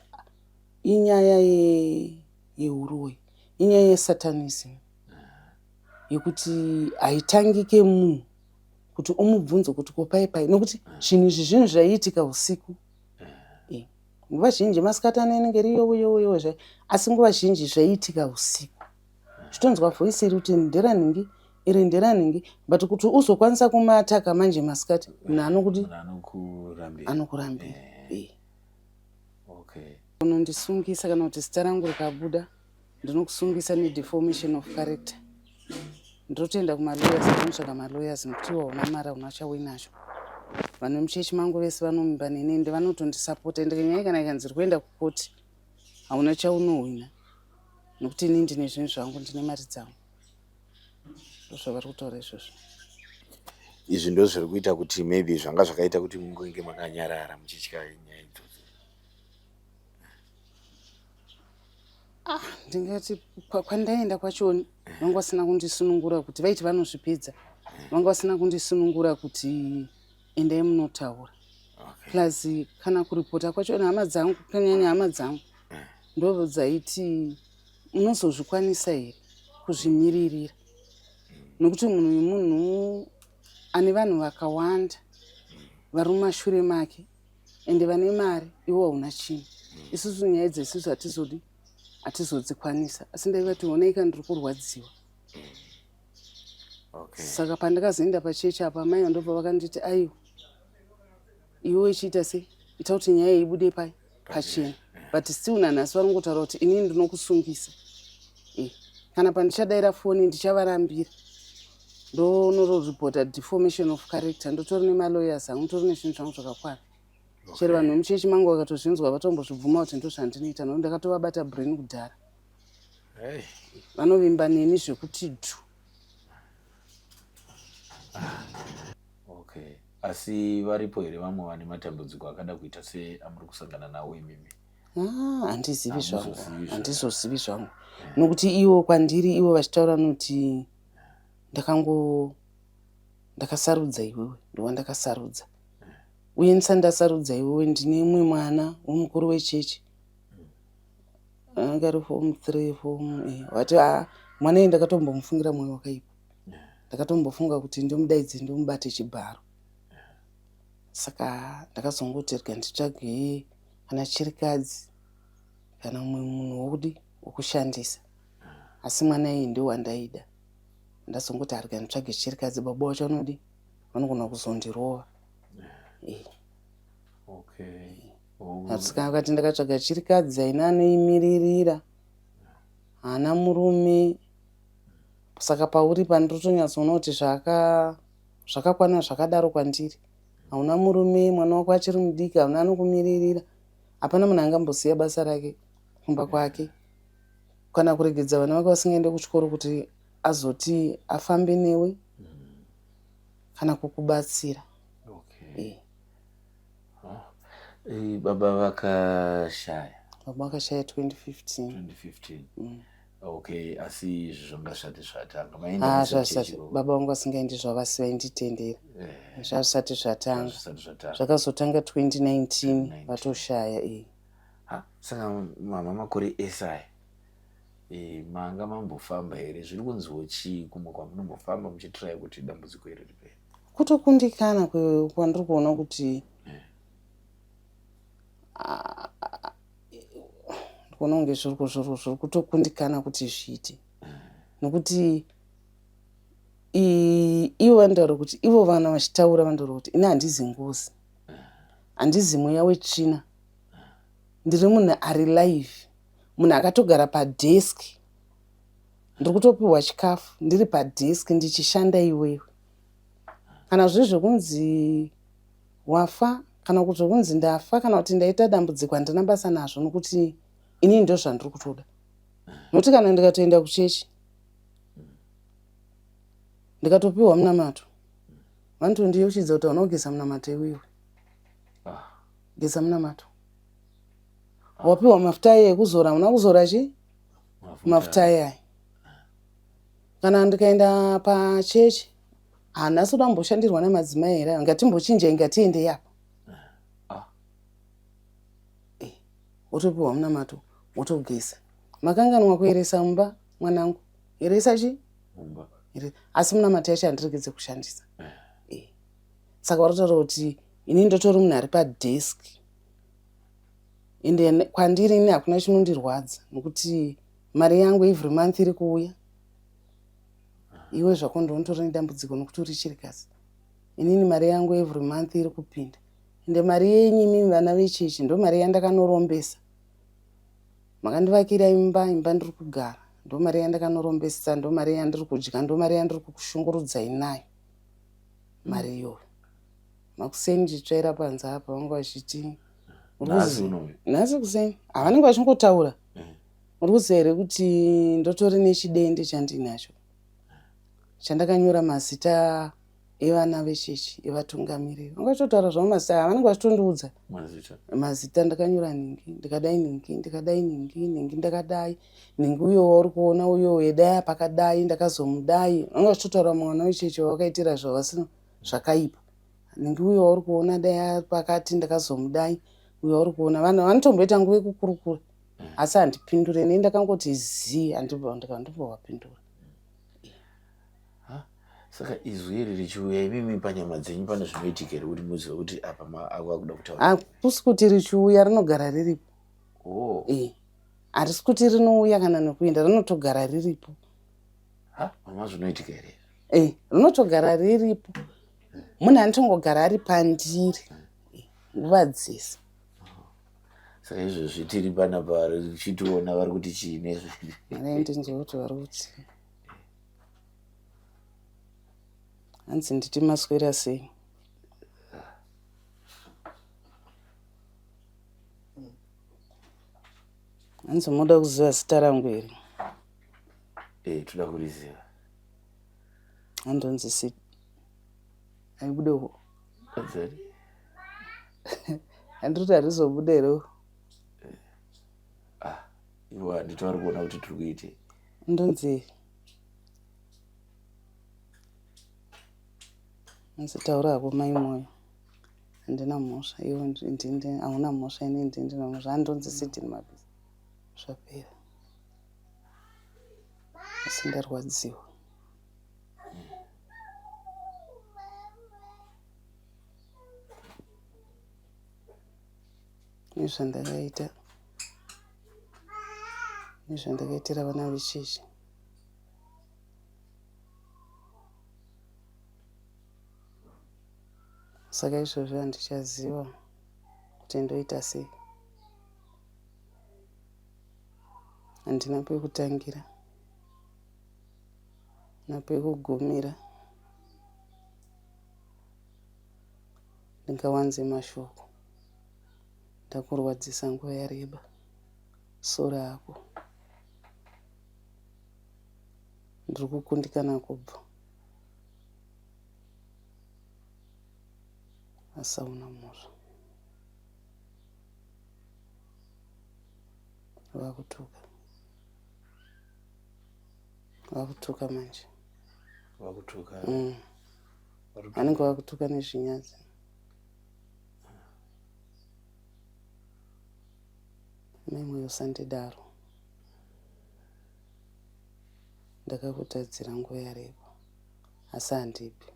inyaya yehuroyi inyaya yesatanism yekuti haitangike munhu kuti umubvunze kuti ko pai pai nokuti zvinhu izvi zvinhu zvaiitika usiku eh, nguva zhinji masikati anenge ri yowe yowe yowe zvai asi nguva zhinji zvaiitika usiku chitonzwa voice iri kuti nderanhingi iri nderanhingi but kuti uzokwanisa kumataka manje masikati munhu anokuti anokurambira eh. eh. Okay. Unondisungisa kana kuti zita rangu rikabuda ndinokusungisa nedeformation of character. Ndinotoenda kumalawyers ndinotsvaga malawyers nekuti iwe hauna mari hauna chauinacho. Vanhu vemuchechi mangu vese vanomimba neni ende vanotondisapota ende nyaya kana ikanzi iri kuenda kukoti hauna chaunohwina nekuti ini ndine zvinhu zvangu ndine mari dzangu. Ndozvavari kutaura izvozvo. Izvi ndozviri kuita kuti maybe zvanga zvakaita kuti mungonge makanyarara muchitya nyaya idzodzo. Ah, ndingati kwandaenda kwachoni vanga vasina kundisunungura kuti vaiti vanozvipedza vanga vasina kundisunungura kuti endai munotaura okay. Plus kana kuripota kwacho hama dzangu kunyanya hama dzangu eh. ndo dzaiti unozozvikwanisa here kuzvimiririra nokuti munhu uyu munhu ane vanhu vakawanda vari mumashure make ende vane mari iwo hauna chinhu isusu nyaya dzeisusu hatizodi hatizodzikwanisa asi ndaivati honai ka ndiri kurwadziwa okay. Saka pandakazoenda pachechi apa mai vandobva vakanditi aiwa iwe ichiita sei ita kuti nyaya ibude pai pachena but still nanhasi vari kungotaura kuti inini ndinokusungisa eh, kana pandichadaira foni ndichavarambira ndonororipota deformation of character ndotori nemalawyers angu ndotori nezvinhu zvangu zvakakwana chero vanhu vemuchechi mangu vakatozvinzwa vatombozvibvuma kuti ndozvandinoita nokuti ndakatovabata brain kudhara vanovimba neni zvekuti dhu okay asi varipo here vamwe vane matambudziko akada kuita seamuri kusangana nawo imimi ah, handizivi zvangu handizozivi zvangu nokuti ivo kwandiri ivo vachitaura noti ndakango ndakasarudza iwewe ndowandakasarudza uye ndisati ndasarudza iwewe ndine mumwe mwana wemukuru wechechi anga ari form three form eh, vati a ah, mwana iye ndakatombomufungira mwoyo wakaipa ndakatombofunga kuti ndomudaidze ndomubate chibharo saka ndakazongoti rega nditsvage kana chirikadzi kana mumwe munhu wokudi wokushandisa asi mwana iye ndiwo wandaida ndazongoti arega nditsvage chirikadzi baba wacho anodi vanogona kuzondirova eh. Okay. Saka akati ndakatsvaga chirikadzi haina anoimiririra haana murume saka pauri pandotonyatsoona kuti zvakakwana zvakadaro kwandiri hauna murume mwana wako achiri mudiki hauna anokumiririra hapana munhu angambosiya basa rake kumba kwake kana kuregedza vana vake vasingaende kuchikoro kuti azoti afambe newe kana kukubatsira okay. e. Eh, baba vakashaya baba vakashaya 2015 2015 mm. Okay asi izvi zvanga zvisati zvatanga ah, zvazvisati baba vangu vasingaendi zvavasi vainditendera eh. zvazvisati zvatanga zvakazotanga 2019 vatoshaya iyi saka mama makore ese aya eh, manga mambofamba here zviri kunziwo chii kumwe kwamunombofamba muchitirai kuti dambudziko iri ripere Kutokundikana kwandiri kuona kuti ndikuona kunge zviri kutokundikana kuti zviite nokuti ivo vanotaura kuti ivo vana vachitaura vanotaura kuti ini handizi ngozi handizi mweya wetsvina ndiri munhu ari live munhu akatogara padesk ndiri kutopiwa chikafu ndiri padesk ndichishanda iwewe kana zviri zvekunzi wafa kana kuti zvekunzi ndafa kana kuti ndaita dambudziko handina basa nazvo nokuti inini ndo zvandiri kutoda. Nokuti kana ndikatoenda kuchechi ndikatopiwa munamato, vanotondiyeuchidza kuti hauna kugeza munamato iwiwe. Ah. Geza munamato. Wapiwa mafuta aye ekuzora, hauna kuzora chi mafuta ayayo. Kana ndikaenda pachechi, hanhasi kuda kumboshandirwa nemadzimai here ayo, ngatimbochinjai, ngatiendei apa. Ah. Eh, wotopiwa munamato, wotogeza. Makanganwa kueresa mumba, mwanangu. Eresa chi? Mumba. Asi munamato yacho handiregedze kushandisa. Eh. Saka varikutaura kuti ini ndotori munhu ari padesk. Ende kwandiri ini hakuna chinondirwadza nokuti mari yangu every month iri kuuya. Iwe zvako ndinotori nedambudziko nokuti uri chirikadzi. Inini mari yangu every month iri kupinda. Ende mari yenyu imimi vana vechechi ndo mari yandakanorombesa. Makandivakira imba, imba ndiri kugara. Ndo mari yandakanorombesa, ndo mari yandiri kudya, ndo mari yandiri kukushungurudzai nayo. Mari iyoyo. Makuseni ndichitsvaira panze apa vanga vachiti Nhasi unoyu. Nhasi kuseni. Havanenge vachingotaura. Uri kuziva here kuti ndotori nechidende chandinacho chandakanyora mazita evana vechechi evatungamiriri. Vanga vachitotaura zvavo mazita aya, vanenge vachitondiudza Mazita. mazita. Ndakanyora nhingi, ndikadai nhingi, ndikadai nhingi, nhingi ndakadai, nhingi uyo wauri kuona uyo yedai pakadai ndakazomudai. Vanga vachitotaura mwana wechechi wavakaitira zvavasina zvakaipa. Nhingi uyo wauri kuona dai pakati ndakazomudai, uyo wauri kuona. Vanhu vanotomboita nguva yekukurukura. Asi handipindure, nei ndakangoti zii, handimbovapindura. Saka izwi iri richiuya imimi panyama dzenyu pane zvinoitika here kuti muzive kuti apa akuda kutaura? Hakusi kuti richiuya, rinogara riripo. Oh. Eh. Harisi kuti rinouya kana nekuenda, rinotogara riripo. Ha, mama zvinoitika here? Eh, rinotogara riripo. Munhu anotongogara ari pandiri nguva dzese. Saka izvozvi tiri panapa richitiona vari kuti chii nezve? Ndinzwe kuti vari kuti hanzi nditi maswera sei. Hanzi moda kuziva zita rangu here? Eh, toda kuriziva. Handonzi si aibudewo. Adzari. Handiri kuti harizobude here? Ah, ivo handiti vari kuona kuti tiri kuitei. Ndonzi hanzi taura hako mai Moyo, handina mhosva, iwe ndini hauna mhosva, ini ndini ndina mhosva. Handonzi Sidney Mabhiza. Zvapera. Asi ndarwadziwa. Nezvandakaita, nezvandakaitira vana vechechi. Saka izvozvi handichaziva kuti ndoita sei. Handina pekutangira napekugumira. Ndingawanze mashoko. Ndakurwadzisa nguva yareba. Sora hako. Ndiri kukundikana kubva. Asi hauna mhosva. Vakutuka. Vakutuka manje. Vakutuka. Vanenge vakutuka nezvinyadzi. Mai Moyo usandidaro. Ndakakutadzira nguva yareba asi handipi.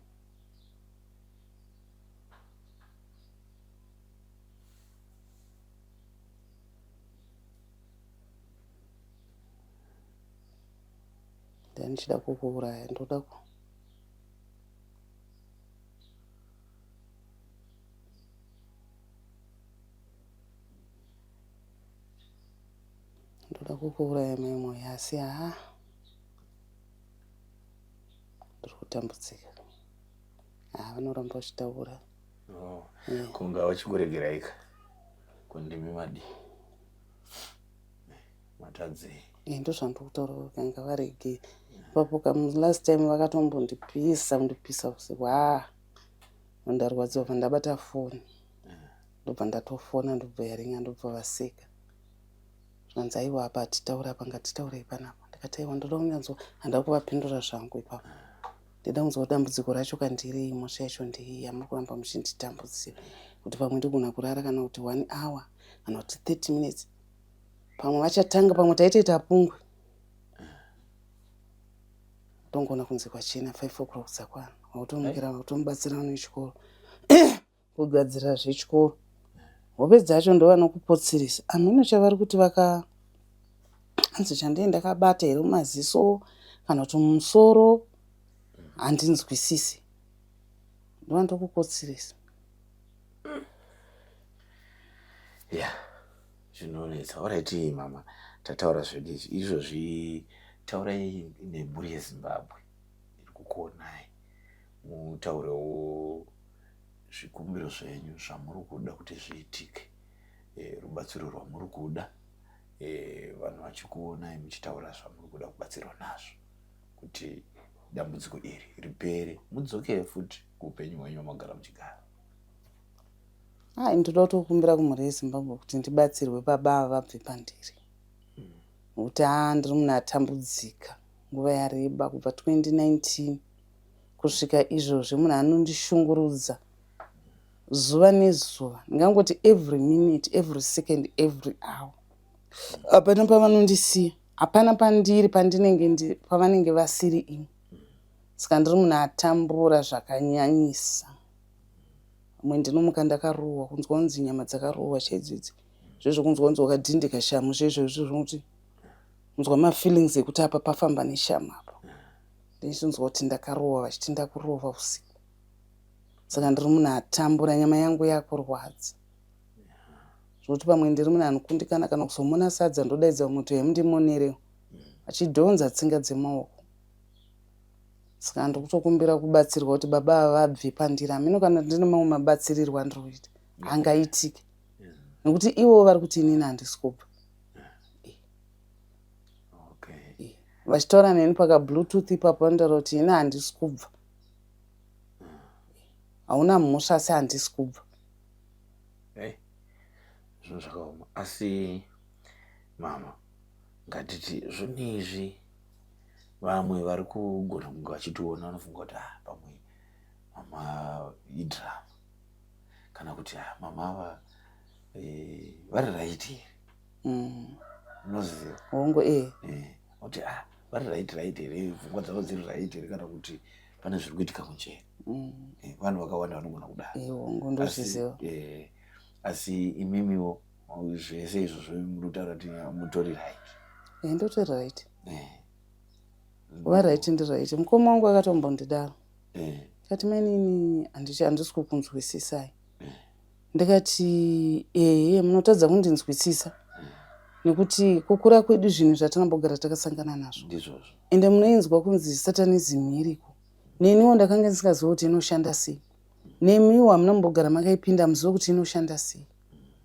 Ndandichida kukuuraya, ndoda ku ndoda kukuuraya mai Moyo, asi haa ndiri kutambudzika. Haa vanoramba vachitaura. Oh, kunga vachikuregerai ka? Ko ndimi madii? Matadzei? Eh, ndozvandiri kutaura kuti ngavarege ipapo last time vakatombondipisa kundipisa usiku haa ndarwadziwa bva ndabata foni ndobva ndatofona ndobva yaringa ndobva vaseka zvikanzi aiwa apa hatitaure apa ngatitaurei panapa ndikati aiwa ndoda kunyanzwa handida kuvapindura zvangu ipapo ndida kunzwa dambudziko racho kandirei mhosva yacho ndeiyi yamuri kuramba muchinditambudzira kuti pamwe ndigona kurara kana kuti one hour kana kuti 30 minutes pamwe vachatanga pamwe taitoita pungwe tongoona kunze kwachena 5 o'clock dzakwana wakutomukira wakutomubatsira nechikoro kugadzira zvechikoro hope dzacho ndovanokupotsirisa hameno chavari kuti vaka hanzi chandii ndakabata here mumaziso kana kuti mumusoro handinzwisisi ndova ndokukotsirisa ya zvinonetsa oraiti mama tataura zvedu izvi izvozvi taurai nemhuri yezimbabwe iri kukuonai mutaurewo zvikumbiro zvenyu zvamuri kuda kuti zviitike e, rubatsiro rwamuri kuda e, vanhu vachikuonai muchitaura zvamuri kuda kubatsirwa nazvo kuti dambudziko iri ripere mudzokere futi kuupenyu hwenyu hwamagara muchigara. Ai ndoda kutokumbira kumhuri yeZimbabwe kuti ndibatsirwe baba ava vabve pandiri nokuti haa ndiri munhu atambudzika nguva yareba kubva 2019 kusvika izvozvi munhu anondishungurudza zuva nezuva ndingangoti every minute every second every hour hapana pavanondisiya hapana pandiri pandinenge pavanenge vasiri ini saka ndiri munhu atambura zvakanyanyisa Pamwe ndinomuka ndakarohwa kunzwa kunzi nyama dzakarohwa chaidzo idzi zvezvo kunzwa kunzi wakadhindika shamu zvezvo izvo zvokuti kunzwa mafeelings ekuti apa pafamba neshamu apa ndichinzwa kuti ndakarohwa vachiti ndakurova usiku saka ndiri munhu atambura nyama yangu yakurwadza zvokuti pamwe ndiri munhu anokundikana kana kuzomona sadza ndodaidza vamwe kuti hemundimonerewo achidhonza tsinga dzemaoko Saka ndiri kutokumbira kubatsirwa kuti baba ava vabve pandiri. Hameno kana ndine mamwe mabatsirirwo andiri kuita angaitike nekuti ivo vari kuti inini handisi kubva. Vachitaura neni pakabluetooth ipapo vanotaura kuti ini handisi kubva. Hauna mhosva asi handisi kubva. Zvinhu zvakaoma asi mama ngatiti zvinhu izvi Vamwe vari kugona kunge vachitiona vanofunga kuti ah, pamwe mama idrama kana kuti ah, mama ava eh, vari right here unoziva hongu e eh, kuti ah, vari right right here pfungwa dzavo dziri right here kana kuti pane zviri kuitika kunjeri eh, vanhu vakawanda vanogona kudaro eh, hongu ndozviziva asi, asi imimiwo zvese izvozvo munotaura kuti mutori right e ndotori right eh. Kuva right ndi right mukoma wangu akatombondidaro eh. Kati mainini handisi kukunzwisisai eh. Ndikati ehe munotadza kundinzwisisa eh. Nekuti kukura kwedu zvinhu zvatinambogara takasangana nazvo ende munoinzwa kunzi satanism iriko neniwo ndakanga ndisingazivi kuti inoshanda sei nemiwo hamuna mumbogara makaipinda muzive kuti inoshanda sei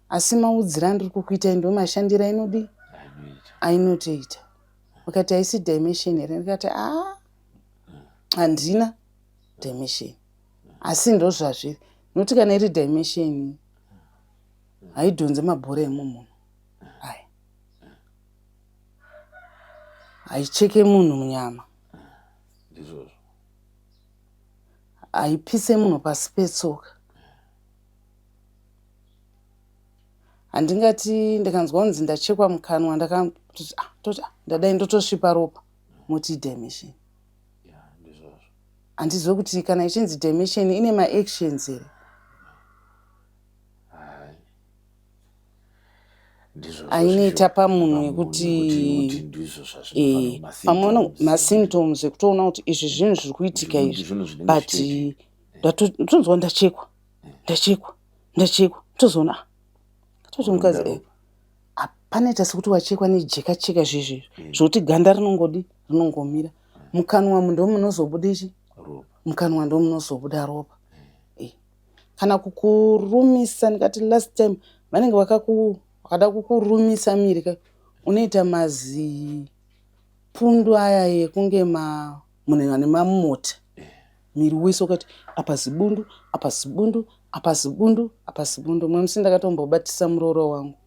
asi maudzira andiri kukuitai ndo mashandiro ainodii ainotoita vakati haisi dimension here ndikati a ah, handina dimension asi ndozvazviri nokuti kana iri dimension haidhonze mabhora emumunhu aya haicheke munhu munyama haipise munhu pasi petsoka handingati ndikanzwa kunzi ndachekwa mukanwa ndakatoti ah, toti ah, ndadai ndotosvipa ropa moti dimension handizive kuti kana ichinzi dimension ine maactions here ainoita pamunhu yekuti eh, pamwe masymptoms ekutoona kuti izvi zvinhu zviri kuitika izvi but ndotonzwa ndachekwa ndachekwa ndachekwa tozoona ah, toti mukadzi eh, panoita sekuti wachekwa nejeka cheka zvezvi mm. zvokuti ganda rinongodi rinongomira mukanwa ndo munozobuda ichi mukanwa ndo munozobuda ropa mm. eh, kana kukurumisa ndikati last time vanenge vakada kukurumisa miri ka Unoita mazipundu aya ekunge ma munhu ane mamota miri wese ukati apa zibundu apa zibundu apa zibundu apa zibundu. Mumwe musi ndakatombobatisa muroora wangu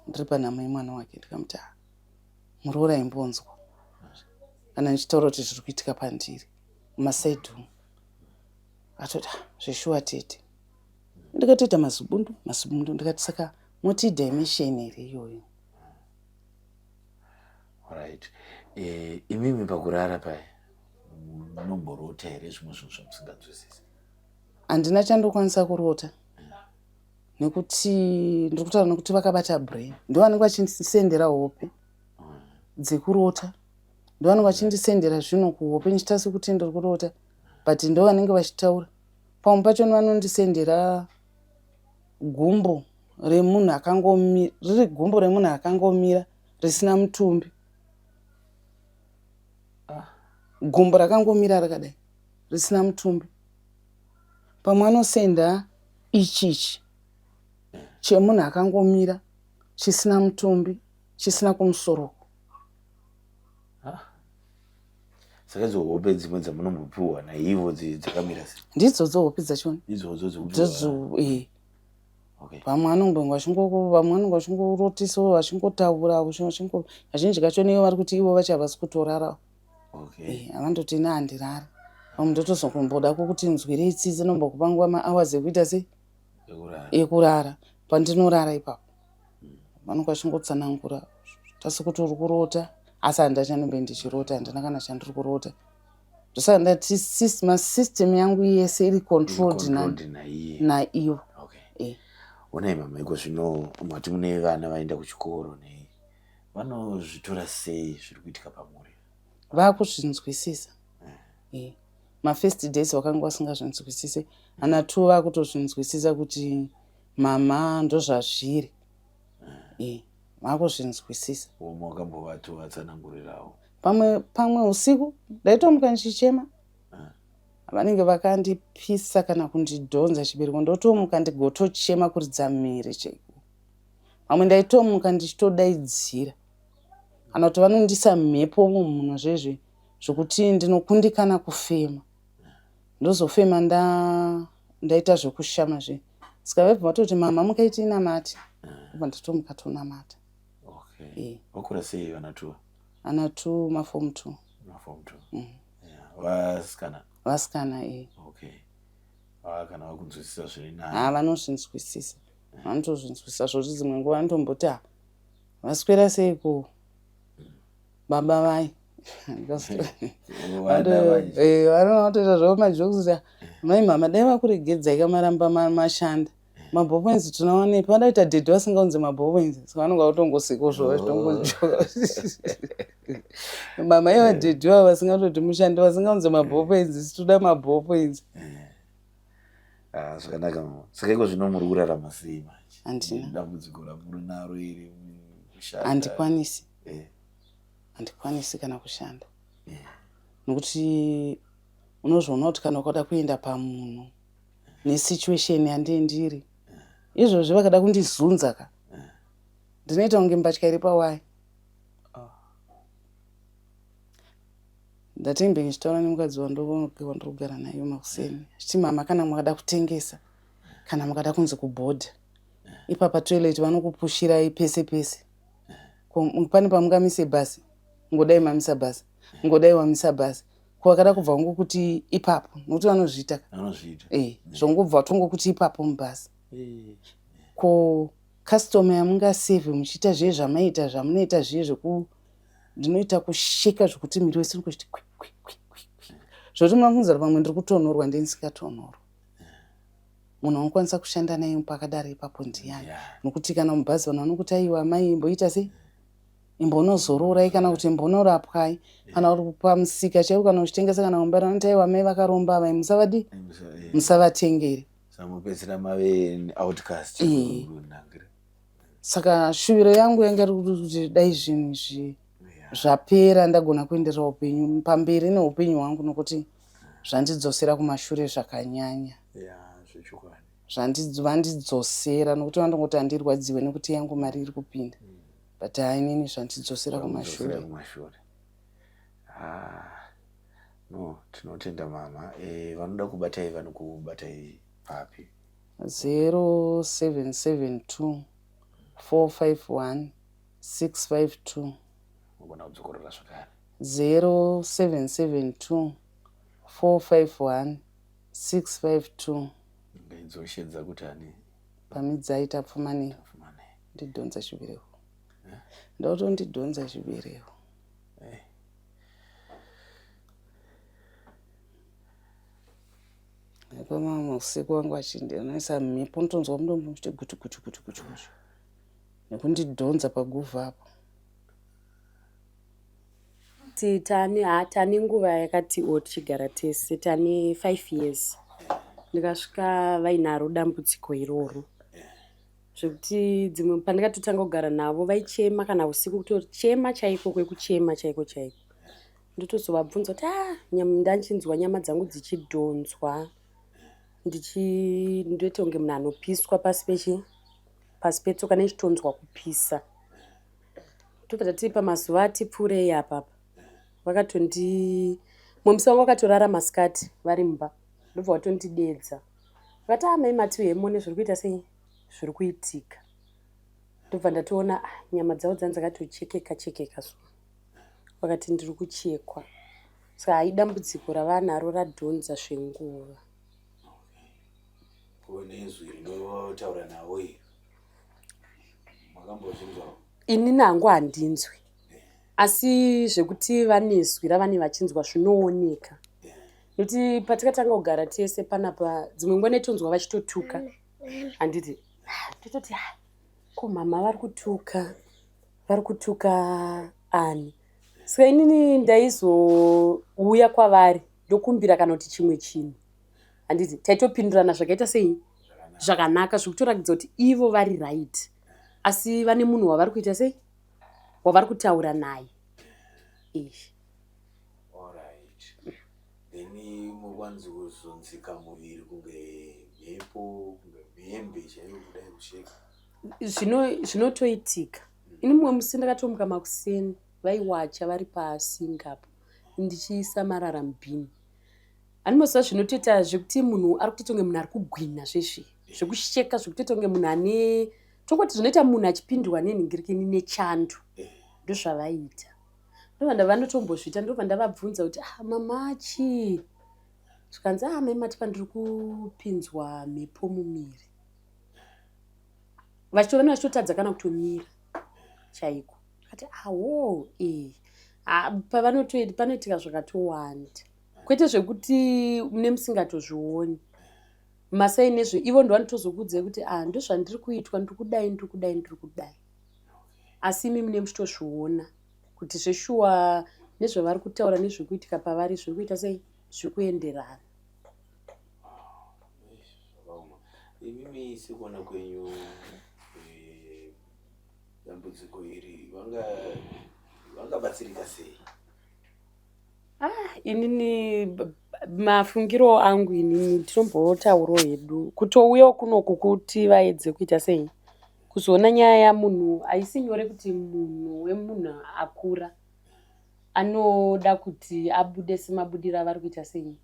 ndiri panhamo yemwana wake ndikamuti ah, muroora imbonzwa kana ndichitaura kuti zviri kuitika pandiri mumasaidhi umu. Atoti ah, zveshuwa tete. Ndikatoita mazibundu mazibundu ndikati saka moti dimension here iyoyo. Right. Eh, imimi pakurara paya munomborota here zvimwe zvinhu zvamusinganzwisisi? Handina chandokwanisa kurota nekuti ndiri kutaura nekuti vakabata brain ndovanenge vachindisendera hope dzekurota ndovanenge vachindisendera zvinhu kuhope ndichita sekuti ndiri kurota but ndovanenge vachitaura pamwe pacho vanondisendera gumbo remunhu akangomira riri gumbo remunhu akangomira risina mutumbi ah. Gumbo rakangomira rakadai risina mutumbi. Pamwe anosenda ichi ichi chemunhu akangomira chisina mutumbi chisina kumusoroko. Ah. Saka idzo hope dzimwe dzamunombopiwa naivo dzakamira sei? Ndidzodzo hope dzachona. Idzodzo dzekupiwa. Eh. Okay. Vamwe vanonge vachingo vamwe vanonge vachingorotisawo vachingotaura vachingo kazhinji kacho neivo vari kuti ivo vacho havasi kutorara. Okay. Eh, havandoti ini handirari. Vamwe ndotozokumboda kukuti nzwirei tsitsi nombokupa nguva mahours ekuita sei? Ekurara. Ekurara. Pandinorara ipapo. Vanonge vachingotsanangura tasi kuti uri kurota asi handina chandombe ndichirota handina kana chandiri kurota. Ndosaka ndati masystem yangu yese iri controlled naivo. Okay. Eh. Onai mama iko zvino mati mune vana vaenda kuchikoro nei vanozvitora sei zviri kuitika pamuri? Vakuzvinzwisisa. Eh. Mafirst days vakanga vasingazvinzwisise. Ana two vakutozvinzwisisa kuti mama ndozvazviri. Eh. Vakuzvinzwisisa. Vamwe wakambovatovatsanangurirawo. Pamwe pamwe usiku ndaitomuka ndichichema. Vanenge vakandipisa kana kundidhonza chibereko ndotomuka ndigotochema kuridza mhere chaiko. Pamwe ndaitomuka ndichitodaidzira. Kana kuti vanondisa mhepo mumhuno zvezve zvekuti ndinokundikana kufema. Ndozofema nda ndaita zvekushama zve. Saka vaibva vatoti mama mukai tinamate. Ndobva ndatomuka tonamata. Okay. Eh. Vakura sei vana two? Ana two maform two. Maform two. Yeah. Vasikana. Vasikana eh. Okay. Ah, kana vakunzwisisa zviri nani. Ah, vanozvinzwisisa. Vanotozvinzwisisa zvoti dzimwe nguva vanotomboti ah vaswera seiko baba vai. Eh, vanotoita zvavo majokes kuti ah, mai mama dai vakuregedzai kamaramba mashanda. Mabhopoinzi tinowanepi? Vanoda kuita dhedhi vasingaunze mabhopoinzi. Saka vanonga votongoseko zvavo vachitongojoka. Mama ivo dhedhi vavo vasingatoti mushandi vasingaunze mabhopoinzi isu toda mabhopoinzi. Ah, zvakanaka mama. Saka iko zvino muri kurarama sei manje? Handina. Dambudziko ramuri naro iri kushanda. Handikwanisi. Eh. Handikwanisi kana kushanda. Eh. Nokuti unozviona kuti kana ukada kuenda pamunhu nesituation yandee ndiri izvozvi vakada kundizunza ka ndinoita kunge mbatya iri pawaya. Ndatembe ndichitaura nemukadzi wandiri kugara naye makuseni achiti mama kana mukada kutengesa kana mukada kunzi kubhodha ipapa toilet vanokupushirai pese pese pane pamungamise bhasi ngodai mamisa bhasi ngodai wamisa bhasi ko vakada kubva vangokuti ipapo nokuti vanozviita vanozviita eh zvongobva tongokuti ipapo mubhasi eh. Ko customer yamungasevhe muchiita zviye zvamaita zvamunoita zviye zveku ndinoita kusheka zvekuti miri wese uri kwi kwi kwi kwi zvekuti munofunzira pamwe ndiri kutonhorwa ndini ndisingatonhorwa. Munhu waunokwanisa kushanda naye pakadaro ipapo ndiyani? Nokuti kana mubhazi vanhu vanokuti aiwa amai imboita sei imbonozororai kana kuti imbonorapwai kana uri pamusika chaiwo kana uchitengesa kana kumba vanoti aiwa amai vakaromba ava musavadi musavatengere. Samupedzisira mave outcast. Saka shuviro yangu yanga iri kuti dai zvinhu izvi zvapera ndagona kuenderera upenyu pamberi neupenyu hwangu nokuti zvandidzosera kumashure zvakanyanya. Vandidzosera nokuti vandongoti handirwadziwe nekuti yangu mari iri kupinda. But haa inini zvandidzosera kumashure. Kumashure. Ah, no, tinotenda mama. Eh, vanoda kubatai vanokubatai papi? 0772 451 652. Unogona kudzokorora zvakare. 0772 451 652. Ngaidzoshedza kuti ani? Pamidzai Tapfumanei. Ndidhonza chibereko. Eh? Ndotondidhonza chibereko. Eh. Mama usiku wangu achindiisa mhepo ndotonzwa mudombo muchiti gutu gutu gutu gutu gutu nekundidhonza paguvhu apo. Ti tane ha tane nguva yakati o tichigara tese tane 5 years ndikasvika vainaro dambudziko iroro zvekuti dzimwe pandikatotanga kugara navo vaichema kana usiku kutochema chaiko kwekuchema chaiko chaiko ndotozovabvunza kuti ah ndanchinzwa nyama dzangu dzichidhonzwa ndichi ndoita kunge munhu anopiswa pasi pechi pasi petsoka nechitonzwa kupisa tobva tati pamazuva ati pfuurei apapa vakatondi mumwe musi wangu vakatorara masikati vari mumba ndobva vatondidedza vakati ah mai mati hemone zviri kuita sei zviri kuitika ndobva ndatoona ah, nyama dzavo dzanga dzakatochekeka chekeka so vakati ndiri kuchekwa saka hai dambudziko ravanaro radhonza zvenguva Kune zwi rinotaura navo iri makambozvinzwawo? Inini hangu handinzwi, asi zvekuti vane zwi ravane vachinzwa zvinooneka nekuti patikatanga kugara tese panapa dzimwe nguva netonzwa vachitotuka handiti ah, tototi ah, ko mama vari kutuka vari kutuka ani saka inini ndaizouya kwavari ndokumbira kana kuti chimwe chinhu handiti taitopindurana zvakaita sei zvakanaka zvekutorakidza kuti ivo vari right asi vane munhu wavari kuita sei wavari kutaura naye izvi then mukwanzi kuzonzika muviri kunge mhepo kunge mhembe chaiyo kudai kusheka zvinotoitika ini mumwe musi ndakatomuka makuseni vaiwacha vari pasingapo ndichiisa marara mubhini Andimoziva zvinotoita zvekuti munhu ari kutoita kunge munhu ari kugwina zvezve zvekusheka zvekutoita kunge munhu ane tongoti zvinoita munhu achipindwa nenhingirikini nechando ndozvavaiita ndobva ndavanotombozviita ndobva ndavabvunza kuti ah, mama chii zvikanzi ah mai mati pandiri kupinzwa mhepo mumiri vachitova vachitotadza kana kutomira chaiko kati awo ee ah, panoitika zvakatowanda kwete zvekuti mune musingatozvioni masai nezve ivo ndovanotozokuudzai kuti ah ndozvandiri kuitwa ndiri kudai ndiri kudai ndiri kudai asi imi mune muchitozviona kuti zveshuwa nezvavari kutaura nezvekuitika pavari zviri kuita sei zviri kuenderana imimi sekuona kwenyu eh, dambudziko iri vangabatsirika sei Ah, inini mafungiro angu inini tinombotaurawo hedu kutouyawo kunoku kuti vaedze kuita sei kuzoona nyaya yamunhu haisi nyore kuti munhu wemunhu akura anoda kuti abude semabudiro avari kuita sei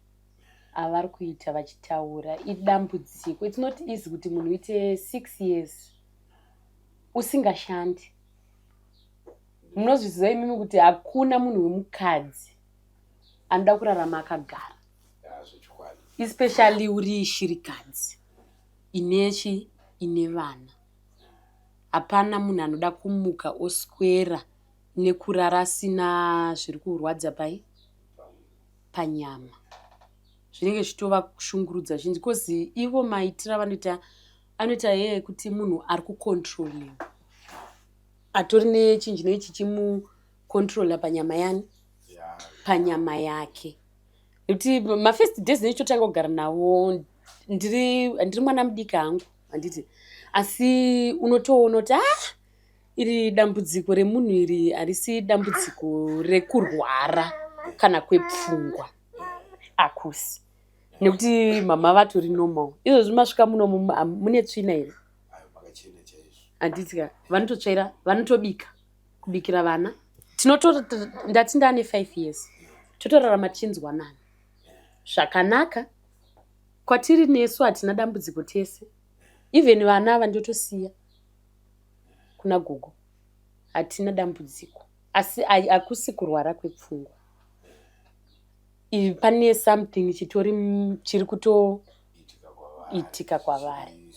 avari kuita vachitaura idambudziko its not easy kuti munhu uite six years usingashandi Munozviziva imimi kuti hakuna munhu wemukadzi anoda kurarama akagara especially uri shirikadzi inechi ine vana hapana munhu anoda kumuka oswera nekurara asina zviri kurwadza pai panyama zvinenge zvichitova kushungurudza zhinji bcause ivo maitiro avanoita anoita yeye kuti munhu ari kucontroliwa atori nechinhu chinenge chichimucontrola panyama yani panyama yake nekuti mafirst days ndichitotanga kugara navo ndiri ndiri mwana mudiki hangu handiti asi unotoona kuti ah iri dambudziko remunhu iri harisi dambudziko rekurwara kana kwepfungwa akusi nekuti mama vatori normal izvozvi masvika muno mune tsvina here handiti ka vanototsvaira vanotobika. Kubikira vana tinoto ndati ndane 5 years totorarama tichinzwanana zvakanaka kwatiri nesu, hatina dambudziko tese. Even vana ava ndotosiya kuna gogo, hatina dambudziko. Asi hakusi kurwara kwepfungwa, pane something chitori chiri kutoitika kwavari,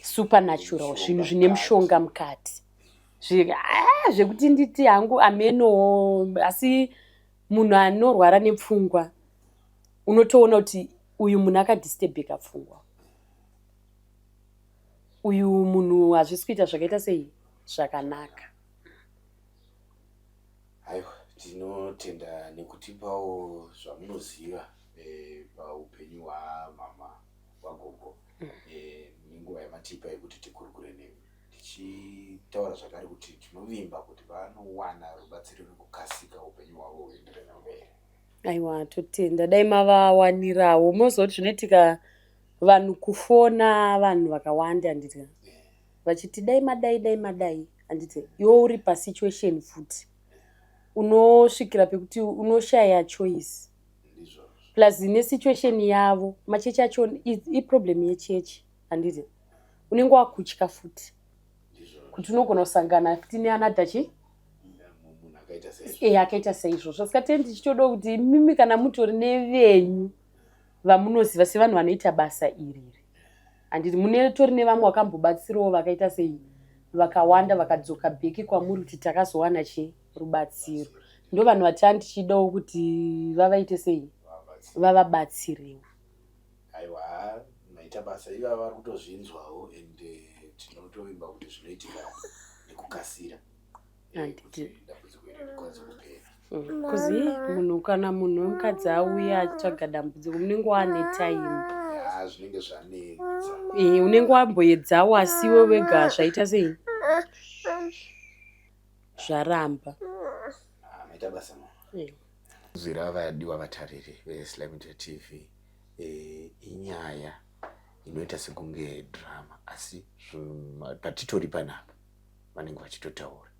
supernatural, zvinhu zvine mushonga mukati, zvekuti nditi hangu amenowo. Asi munhu anorwara nepfungwa unotoona kuti uyu munhu akadisturbeka pfungwa, uyu munhu hazvisi kuita zvakaita sei zvakanaka. Aiwa, tinotenda nekutipawo zvamunoziva paupenyu hwamama wagogo nenguva yamatipa yekuti tikurukure nemi, tichitaura zvakare kuti tinovimba kuti vanowana rubatsiro nekukasika, upenyu hwavo huenderera mberi. Aiwa, totenda. Dai mavawanirawo. Moziva kuti zvinoitika, vanhu kufona, vanhu vakawanda, handiti, vachiti dai madai, dai madai, handiti? Iwe uri pasituation futi unosvikira pekuti unoshaya choice, plus nesituation yavo, machechi acho, iproblem yechechi, handiti? Unenge wakutya futi kuti unogona kusangana futi neanother chi akaita saizvozvo. Saka tee ndichitoda kuti imimi kana mutori nevenyu vamunoziva sevanhu vanoita basa iriri, handiti, munetori nevamwe vakambobatsirawo vakaita sei, vakawanda vakadzoka back kwamuri kuti takazowana chi rubatsiro, ndo vanhu vatani tichidawo kuti vavaite sei, vavabatsirewo. Aiwa, maita basa. Ivava vari kutozvinzwawo and tinotovimba kuti zvinoitika nekukasira kuti dambudziko iri rikwanise kupera. Kuzi munhu, kana munhu wemukadzi auya achitsvaga dambudziko, munenge wane time. Ya, zvinenge zvanetsa. Unenge wamboedzawo, asi iwe wega zvaita sei, zvaramba. Ah, maita basa mama. Zwi vadiwa vatariri veSlymedia TV, inyaya inoita sekunge drama, asi patitori panapa vanenge vachitotaura,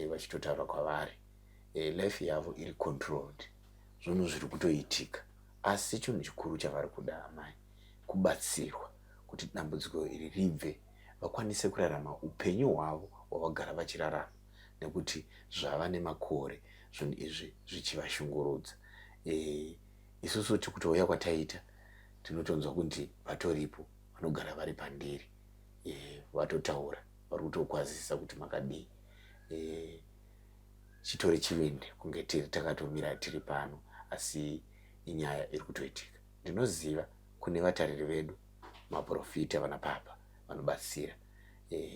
vachitotaura kwavari, life yavo iri controlled, zvinhu zviri kutoitika. Asi chinhu chikuru chavari kuda amai kubatsirwa kuti dambudziko iri ribve, vakwanise kurarama upenyu hwavo hwavagara vachirarama, nekuti zvava nemakore zvinhu izvi zvichivashungurudza. Isusu tikutouya kwataita, tinotonzwa kuti vatoripo, vanogara vari pandiri, vatotaura, vari kutokwazisa kuti makadii. Chitori chivindi kunge tiri takatomira tiri pano, asi inyaya iri kutoitika. Ndinoziva kune vatariri vedu, maprofita, vana papa vanobatsira.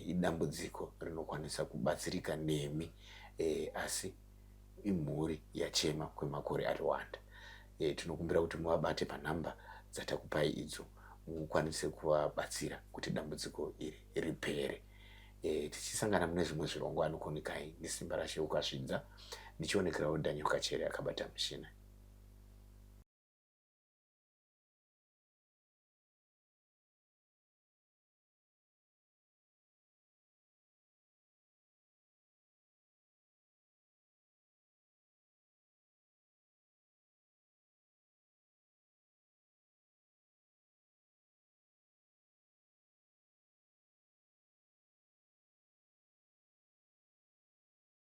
Idambudziko rinokwanisa kubatsirika nemi, asi imhuri yachema kwemakore ariwanda. Tinokumbira kuti muvabate panhamba dzatakupai idzo, mukwanise kuvabatsira kuti dambudziko iri ripere. Tichisangana mune zvimwe zvirongwa, anokonikai nesimba rashe ukazvidza, ndichionekerawo Daniel Kachere akabata mushina.